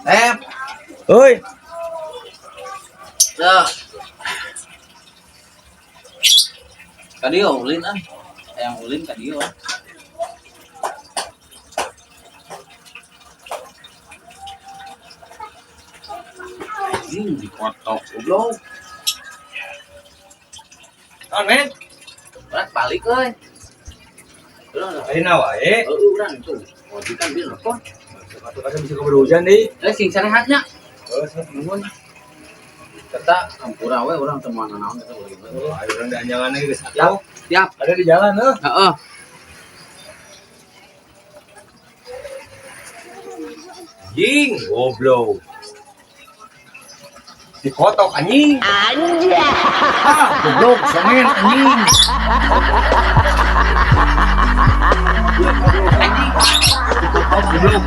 Eh, Oi, ya. Ka dieu ulin ah. Hayang ulin ka dieu ah. Anjing, dikotok goblok. Naon, men? Urang balik euy. Urang Ayeuna wae. Heueuh, urang tuh. Wajikan dia nelpon. Atuh kan bisa keburu hujan deui. Eh, sing sarehatnya. Heeh, sok nuhun. Serta ampura we urang teu moal nanaon eta ulin we. Oh, ayo urang dianjangan geus Siap, atuh. siap. Ada di jalan heuh. Heeh. Anjing, goblok. Dikotok anjing. Anjing. Ah, goblok, somen anjing. Anjing. Dikotok goblok.